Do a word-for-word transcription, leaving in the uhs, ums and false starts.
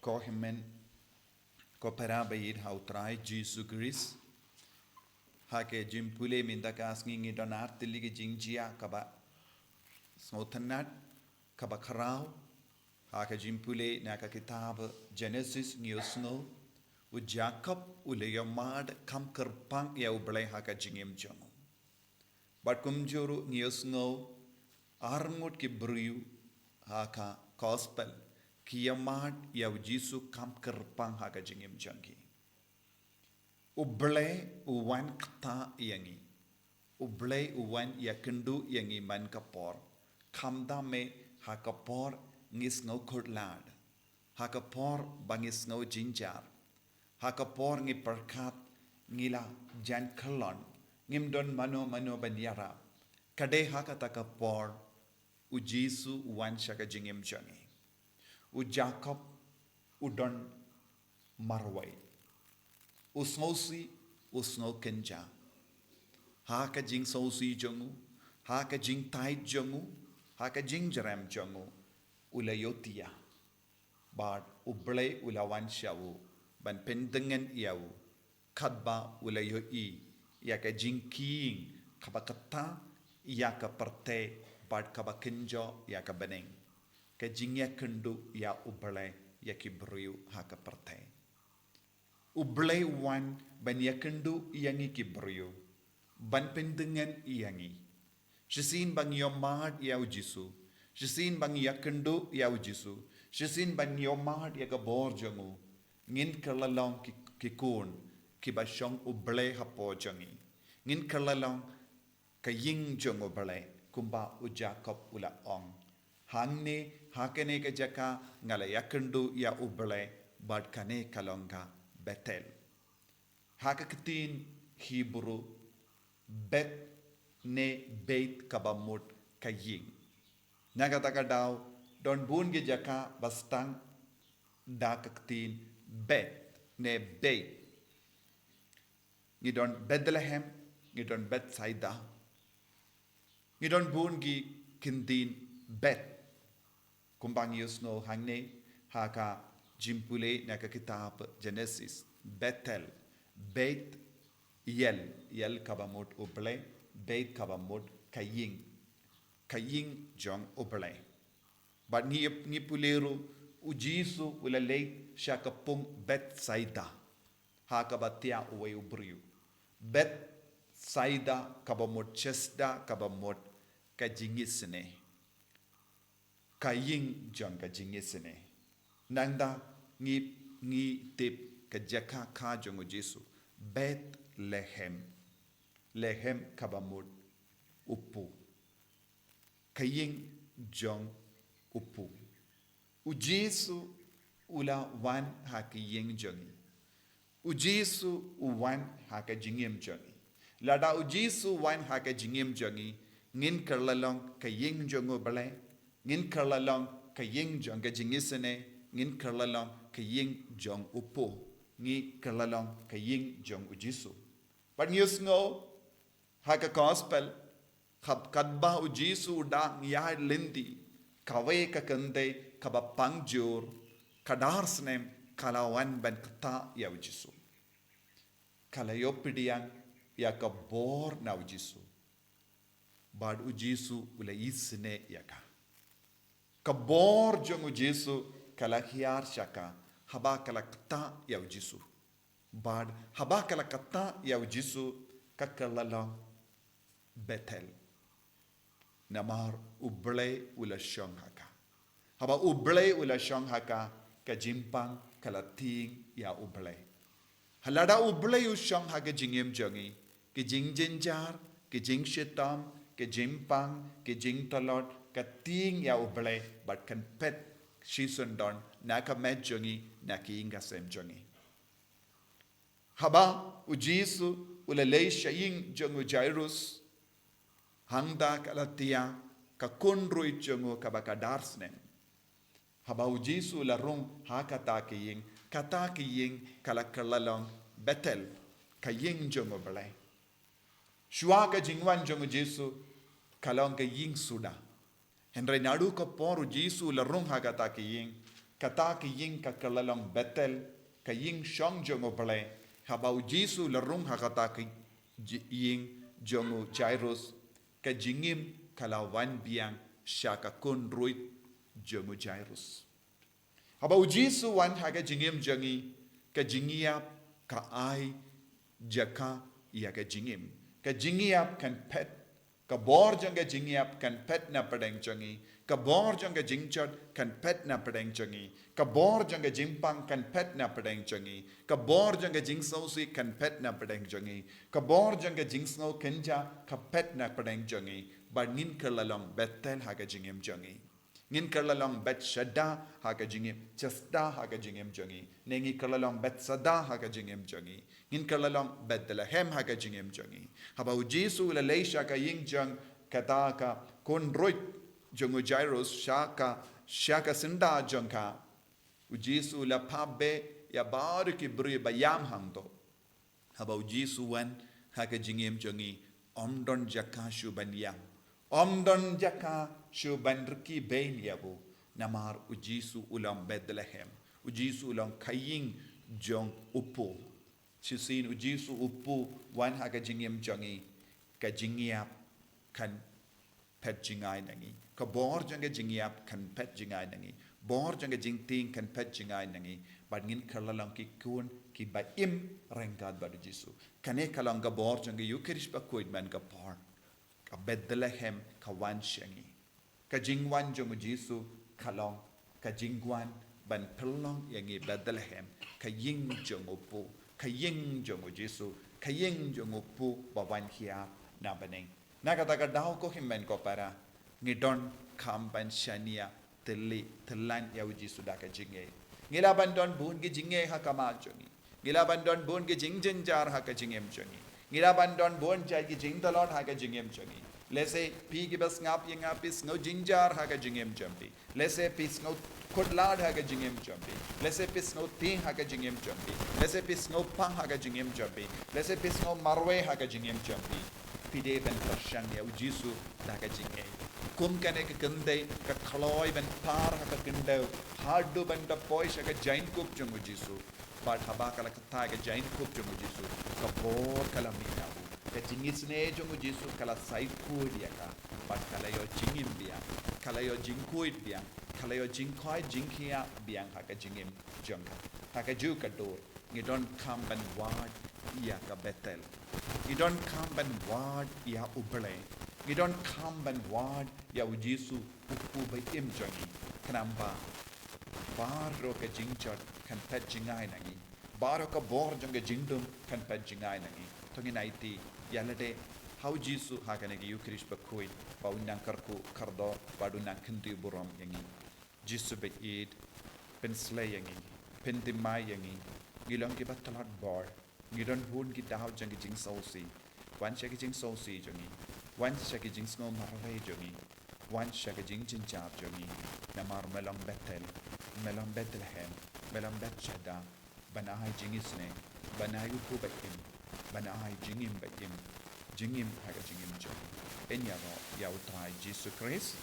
Ko hynmen, ko para ba ïeit ha U Trai Jisu Khrist. Ha ka jingpule mynta ka sngi ngi don ar tylli ki jingjia kaba sngewtynnat, kaba khraw. Ha ka jingpule na ka kitab Genesis ngi ïohsngew, u Jakob u la ïohmad kham kyrpang ïa U Blei ha ka jingim jong u. Bad kumjuh ruh ngi ïohsngew arngut ki briew ha ka gospel ki ïohmad ïa U Jisu kham kyrpang ha ka jingim jong ki. U Blei u wan kata ïa ngi. U Blei u wan ïakynduh ïa ngi man ka por. Khamtam eh ha ka por ngi sngew khuslai. Ha ka por ba ngi sngew jynjar. Ha ka por ngi pyrkhat ngi la jan khlon. Ngim don mano mano ban ïarap. Ka dei ha kata ka por U Jisu u wan sha ka jingim jong ngi. U Jakob u don marwei. U sngewsih, u sngewkynja. Ha ka jingsngewsih jong u, ha ka jingtait jong u, ha ka jingjrem jong u, u la ïohthiah. Bad U Blei u la wan sha u ban pyndengngeit ïa u, katba u la ïohi ïa ka jingkheiñ kaba kata ïa ka pyrthei bad kaba kynjoh ïa ka bneng. Ka jingïakynduh ïa U Blei ïa ki briew ha ka pyrthei. U Blei u wan ban ïakynduh ïa ngi ki briew, ban pyndengngeit ïa ngi. Shisien ba ngi ïohmad ïa U Jisu, shisien ba ngi ïakynduh ïa U Jisu, shisien ba ngi ïohmad ïa ka bor jong u, ngin kylla long ki, ki khun kiba shong U Blei hapoh jong ngi. Ngin kylla long ka ïing jong U Blei, kumba u Jakob u la ong. Hangne, ha kane ka jaka nga la ïakynduh ïa U Blei, bad kane ka long ka Bethel. Ha ka ktien Hebru, Beth ne Beit kaba mut ka ïing. Na kata ka daw, don bun ki jaka ba sdang da ka ktien Beth ne Beit. Ngi don Bethlehem, ngi don Bethsaida. Ngi don bun ki kyntien Beth. Kumba ngi ïohsngew hangne ha ka jingpule na ka kitab Genesis. Bethel, Beit, El, El kaba mut U Blei, Beit kaba mut ka ïing. Ka ïing jong U Blei. Bad ngi, ngi pule ruh U Jisu u la leit sha ka pung Bethsaida. Ha kaba thiah uwei u briew. Bethsaida kaba mut Bethsaida kaba mut ka jingisynei. Ka ïing jong ka jingisynei. Nangta ngi, ngi tip ka jaka kha jong U Jisu. Bethlehem. Lehem kaba mut u pu. Ka ïing jong u pu. U Jisu u la wan ha ka ïing jong ngi. U Jisu u wan ha ka jingim jong ngi. Lada U Jisu u wan ha ka jingim jong ngi, ngin kylla long ka ïing jong U Blei, ngin kylla long ka ïing jong ka jingisynei, ngin kylla long ka ïing jong u pu, ngi kylla long ka ïing jong U Jisu. Bad ngi ïohsngew ha ka gospel, kab-, katba U Jisu u dang ïaid lynti, kawei ka kynthei kaba pang jur, ka dar snem, ka la wan ban ktah ïa U Jisu. Ka la ïoh pdiang ïa ka bor na U Jisu. Bad U Jisu u la isynei ïa ka. Ka bor jong U Jisu ka la hiar sha ka, haba ka la ktah ïa U Jisu. Bad haba ka la ktah ïa U Jisu ka kylla long Bethel. Namar U Blei u la shong ha ka. Haba U Blei u la shong ha ka, ka jingpang ka la tieng ïa U Blei. Lada U Blei u shong ha ka jingim jong ngi, ka jingjynjar, ka jingshitom, ka jingpang, ka jingtlot, ka tieng ïa U Blei, bad kan peit shisyndon, na ka met jong ngi, na ka ïing ka sem jong ngi. Haba U Jisu u la leit sha ïing jong u Jairus, hangta ka la thiah ka khun ruh jong u kaba ka dar snem. Haba U Jisu u la rung ha kata ka ïing, kata ka ïing ka la kylla long Bethel, ka ïing jong U Blei. Shuwa ka jingwan jong U Jisu ka long ka ïing suda. Hynrei naduh ka por U Jisu u la rung ha kata ka ïing, Kata ka ïing ka kylla long Bethel, ka ïing shong jong U Blei. Haba U Jisu u la rung ha kata ka ji-, ïing jong u Jairus, ka jingim ka la wan biang sha ka khun ruh jong u Jairus. Haba U Jisu u wan ha ka jingim jong ngi, ka jingïap ka ai jaka ïa ka jingim. Ka jingïap kan phet, ka bor jong ka jingïap kan phet na pdeng jong ngi. Ka bor jong ka jingjot kan phet na pdeng jong ngi. Ka bor jong ka jingpang kan phet na pdeng jong ngi. Ka bor jong ka jingsngewsih kan phet na pdeng jong ngi. Ka bor jong ka jingsngew kynja ka phet na pdeng jong ngi. Bad ngin kylla long Bethel ha ka jingim jong ngi. Ngin kylla long Bethsaida ha ka jingim, Bethsaida ha ka jingim jong ngi. Ne ngin kylla long Bethsaida ha ka jingim jong ngi. Ngin kylla long Bethlehem ha ka jingim jong ngi. Haba U Jisu u la leit sha ka ïing jong kata ka khun ruh jong u Jairus, sha ka, sha ka syndah jong ka, U Jisu u la pha beh ïa baroh ki briew ba ïam hangto. Haba U Jisu u wan ha ka jingim jong ngi, ym don jaka shuh ban ïam. Ym don jaka shuh ban rkhie beiñ ïa u. Namar U Jisu u long Bethlehem. U Jisu u long ka ïing jong U Kpa. Shisien U Jisu U Kpa u wan ha ka jingim jong ngi, ka jingïap kan phet jngai na ngi. Ka bor jong ka jingïap kan phet jngai na ngi. Bor jong ka jingtieng kan phet jngai na ngi. Bad ngin kylla long ki khun kiba im ryngkat bad U Jisu. Kane ka long ka bor jong ka Ïukharist bakhuid man ka por. Ka Bethlehem ka wan sha ngi. Ka jingwan jong U Jisu ka long ka jingwan ban pynlong ïa ngi Bethlehem, ka ïing jong U Kpa, ka ïing jong U Jisu, ka ïing jong U Kpa ba wan hiar na bneng. Na kata ka daw ko hynmen ko para, ngi donkam ban shaniah tylli tyllan ïa U Jisu da ka jingngeit. Ngi lah ban don bun ki jingngeit ha khmat jong ngi. Ngi lah ban don bun ki jingjynjar ha ka jingim jong ngi. Ngi lah ban don bun jait ki jingtlot ha ka jingim jong ngi. Lehse phi kiba sngap ïa nga phi sngew jynjar ha ka jingim jong phi. Lehse phi sngew khutlad ha ka jingim jong phi. Lehse phi sngew tieng ha ka jingim jong phi. Lehse phi sngew pang ha ka jingim jong phi. Lehse phi sngew marwei ha ka jingim jong phi. Phi dei ban pyrshang ïa U Jisu da ka jingngeit. Kum kane ka kynthei ka khloi ban par ha ka khyndew haduh ban da poi sha ka jaiñkup jong U Jisu. Bad haba ka la kthai ka jaiñkup jong U Jisu, ka bor ka la mih na u. Ka jingisynei jong U Jisu ka la saikut ïa ka. Bad ka la ïoh jingim biang, ka la ïoh jingkhuid biang, ka la ïoh jingkhuid jingkhiah biang ha ka jingim jong ka. Ha kajuh ka dur, ngi donkam ban wad ïa ka Bethel. Ngi donkam ban wad ïa U Blei. Ngi donkam ban wad ïa U Jisu U Kpa ba im jong ngi. Khnang ba baroh ka jingjot kan phet jngai na ngi. Baroh ka bor jong ka jingdum kan phet jngai na ngi. To ngin aiti ïa lade ha U Jisu ha kane ka Ïukharist bakhuid, ba un nang kyrkhu kyrdoh, ba un nang kyntiew burom ïa ngi. Jisu ba ïeit, pynslei ïa ngi, pynthymmai ïa ngi. Ngi long kiba tlot bor. Ngi don bun ki daw jong ki jingsngewsih. Wan sha ki jingsngewsih jong ngi. Wan sha ki jingsngew marwei jong ngi. Wan sha ki jingjynjar jong ngi. Namar me long Bethel, me long Bethlehem, me long Bethsaida. Ban ai jingisynei, ban ai U Kpa ba im, ban ai jingim ba im. Jingim ha ka jingim jong ngi. Ngin ïaroh ïa U Trai Jisu Khrist.